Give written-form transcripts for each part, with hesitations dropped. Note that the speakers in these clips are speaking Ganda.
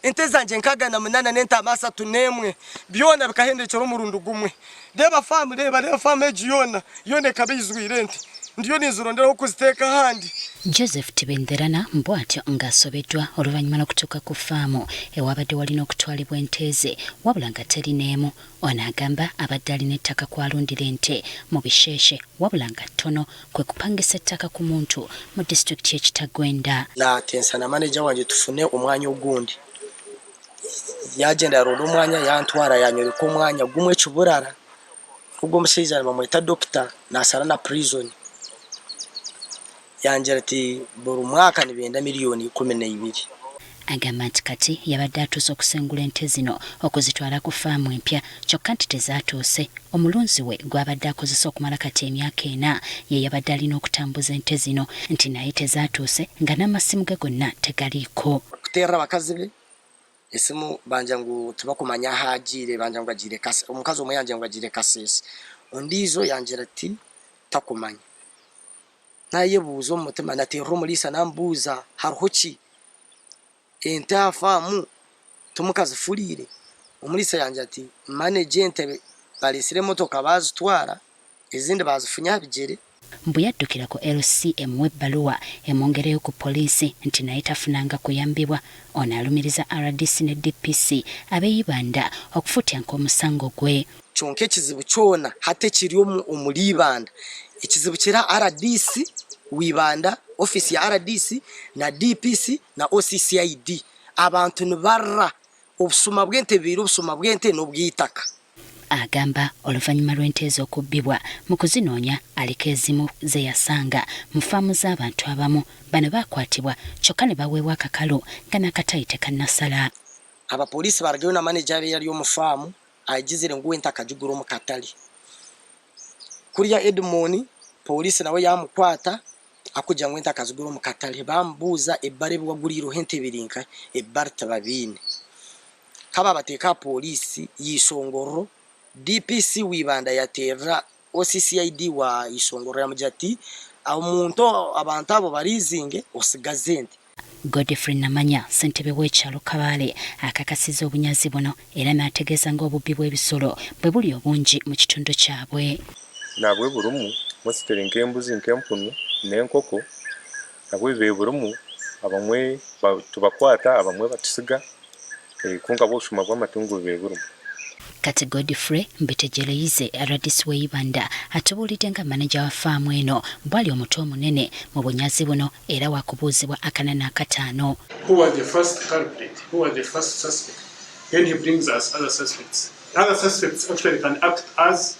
Ente zangye 68 n'entaama 31 byona bikahendekyera omurundi gumwe. Reeba faamu, reeba, reeba faamu egi yoona, yoona ekaba eijwire ente. Ndiyo ninzirondera ah'okuziteeka ahandi. Joseph Tibenderana bw'atyo ng'asobeddwa oluvannyuma lw'okutuuka ku ffaamu ewabadde walina okutwalibwa ente ze wabula nga teri n'emu. Ono agamba abadde alina ettaka kw'alundira ente mu Bisheshe wabula nga ttono kwe kupangisa ettaka ku muntu mu disitulikiti y'e Kitagwenda. Naatensa na maneja wangye tufune omwanya ogundi. Yaagyenda yaaronda omwanya yantwara yaanyoreka omwanya gumwe ekiburara. Ogwo omushaija nibamweta dokita naashara na prison. Yangira ati buri mwaka nibenda miriyoni 12. Agamba nti kati yabadde atuuse okusengula ente zino okuzitwala ku ffaamu empya kyokka nti tezaatuuse. Omulunzi we gw'abadde akozesa okumala kati emyaka ena ye yabadde alina okutambuza ente zino nti naye tezaatuuse nga n'amasimu ge gonna tegaliiko. Kuteerera abakazi be esimu bangira ngu tibakumanya ahu agiire, bangira ngu agiire Kasese, omukazi omwe yangira ngu agiire Kasese, ondiijo yangira ati takumanya. Naayebuuza omu mutima, nateerera omuriisa naamubuuza hariho ki? Ente aha faamu timukazifuriire? Omuriisa yangira ati maneja ente bareetsire emotoka baazitwara, ezindi baazifunya aha bigyere. Mbu yaddukira ku LC emuwe ebbaluwa emwongereyo ku poliisi nti naye tafunanga kuyambibwa. Ono alumiriza rdc ne DPC ab'e Ibanda okufutyanka omusango gwe. Kyonka ekizibu kyona hati ekiri omuri Ibanda, ekizibu kiri aha rdc wa Ibanda, ofiisi ya rdc na DPC na OCCID. Abantu nibarira obusuma bw'ente bubaire obusuma bw'ente n'obw'eitaka. Agamba oluvannyuma lw'ente ezo okubbibwa, mu kuzinoonya aliko ezimu ze yasanga mu ffaamu z'abantu abamu. Bano baakwatibwa kyokka ne baweebwa akakalu nga n'akatayi tekannasala. Abapoliisi barugayo na maneja abaire ari omu faamu agizire ngu ente akagigura omu katare. Kuriya Edmond, pooriisi nawe yaamukwata arikugira ngu ente akazigura omu katare. Baamubuuza ebibara ebi waguriireho ente biri nkahi? Ebibara tibabiine. Ka baabateeka aha pooriisi y'eishongorero, DPC wa Ibanda yateerera OCCID wa Ishongorero yamugira ati, Omuntu abantu abo bariizinge osigaze ente. Godfrey Namanya, ssentebe w'ekyalo Kabale akakasizza obunyazi buno era n'ategeeza ng'obubbi bw'ebisolo bwe buli obungi mu kitundu kyabwe. Nabwe burimu mostly nk'embuzi nk'empunu n'enkoko nabwe bibaire burimu abamwe tubakwata abamwe batusiga kwonka bwo obushuma bw'amatungo bubaire burimu. Kati Godfrey Mbitegyereize, rdc w'e Ibanda atubuulidde nga maneja wa ffaamu eno bw'ali omutwe omunene mu bunyazi buno era wakubuuzibwa akana n'akataano. Who was the first culprit, who was the first suspect, then he brings us other suspects. Other suspects actually can act as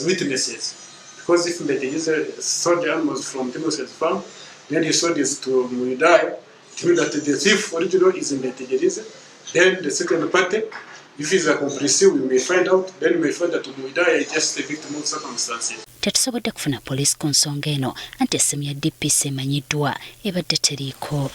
witnesses because if Mbetegeze sold the animals from Timothy's farm, then he sold it to Muyidaya, it means that the thief original is Mbetegeze. Then the second party, if he's accomplice, we may find out. Then we may find that Muyidaya is just a victim of circumstances. Tetusobodde kufuna poliisi ku nsonga eno anti essimu ya DPC emanyiddwa ebadde teriiko.